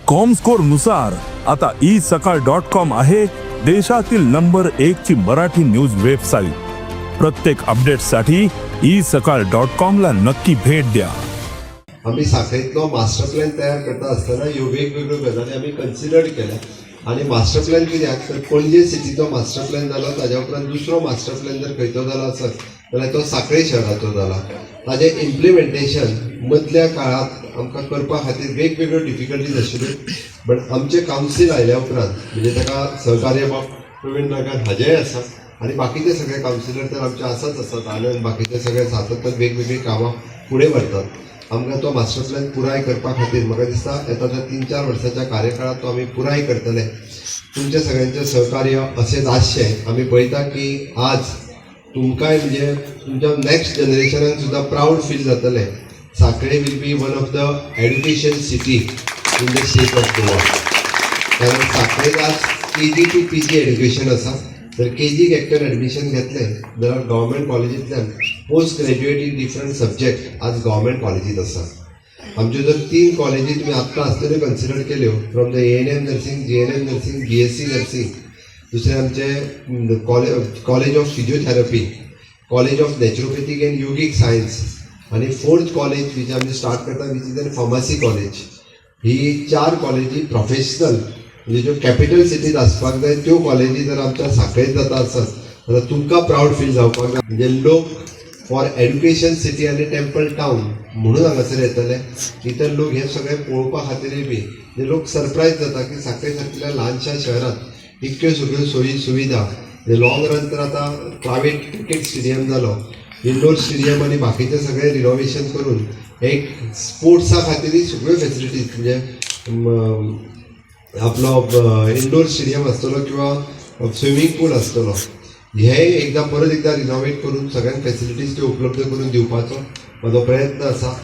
Comscore नुसार आता E सकाळ डॉट कॉम आहे देशातील नंबर एक ची मराठी न्यूज वेबसाईट. प्रत्येक अपडेटसाठी ई सकाळ डॉट कॉम ला नक्की भेट द्या. आमी साखळींतलो मास्टर प्लॅन तयार करता आसतना ह्यो वेगवेगळ्यो गजाली आमी कन्सिडर केल्या. आनी मास्टर प्लॅन कित्याक तर पणजे सिटीचो मास्टर प्लॅन जालो, ताज्या उपरांत दुसरो मास्टर प्लॅन जर खंयचो जालो आसत जाल्यार तो साखळे शहराचो जाला. ताजें इम्प्लिमेंटेशन मदल्या काळांत आमकां करपा खातीर वेगवेगळ्यो डिफिकल्टीज आशिल्ल्यो, बट आमचें कावन्सील आयल्या उपरांत, म्हणजे ताका सहकार्य बाब प्रवीण नागान हाजेय आसा आनी बाकीचे सगळे कावन्सिलर तर आमचे आसाच आसात, आनंद, बाकीचे सगळे सातत्यान वेगवेगळीं कामां फुडें व्हरतात. आमकां तो मास्टर प्लॅन पुराय करपा खातीर म्हाका दिसता येता त्या 3-4 वर्साच्या कार्यकाळात तो आमी पुराय करतले. तुमच्या सगळ्यांचें सहकार्य अशेंच आसचें. आमी पळयता की आज तुमकांय, म्हणजे तुमच्या नॅक्स्ट जनरेशनाक सुद्दां प्रावड फील जातलें, Sanquelim will be one of the education city in the state of Goa. कारण साखळेत आज KG to PG education आसा. जर केजीक एकट्यान एडमिशन घेतलें जाल्यार गव्हर्मेंट कॉलेजींतल्यान post graduate in different subject आज गव्हर्मेंट कॉलेजीत आसा. आमच्यो जर तीन कॉलेजी तुमी आत्तां आसतल्यो कन्सिडर केल्यो, from the ANM nursing, GNM nursing, BSc nursing, दुसरें आमचें college of physiotherapy, college of naturopathic and yogic science आनी फोर्थ कॉलेज which आमी स्टार्ट करता, which is an pharmacy college. ही चार कॉलेजी प्रोफेशनल, म्हणजे ज्यो कॅपिटल सिटीत आसपाक जाय त्यो कॉलेजी जर आमच्या साखळेत जाता आसत जाल्यार तुमकां प्रावड फील जावपाक जाय. म्हणजे लोक फॉर एड्युकेशन सिटी आनी टेम्पल टावन म्हणून हांगासर येतले. इतर लोक हे सगळे पळोवपा खातीरय बी, म्हणजे लोक सरप्रायज जाता की साखळे सारकिल्या ल्हानशा शहरात इतक्यो सगळ्यो सोयी सुविधा. म्हणजे लॉंग रन तर आतां प्रायवेट क्रिकेट स्टेडियम जालो, इंडोर स्टेडियम आनी बाकीचे सगळे रिनोवेशन करून एक स्पोर्ट्सा खातीरय सगळ्यो फेसिलिटीज, म्हणजे आपलो इंडोर स्टेडियम आसतलो किंवा स्विमींग पूल आसतलो, हे एकदां परत एकदां रिनोवेट करून सगळ्यांक फेसिलिटीज त्यो उपलब्ध करून दिवपाचो म्हजो प्रयत्न आसा.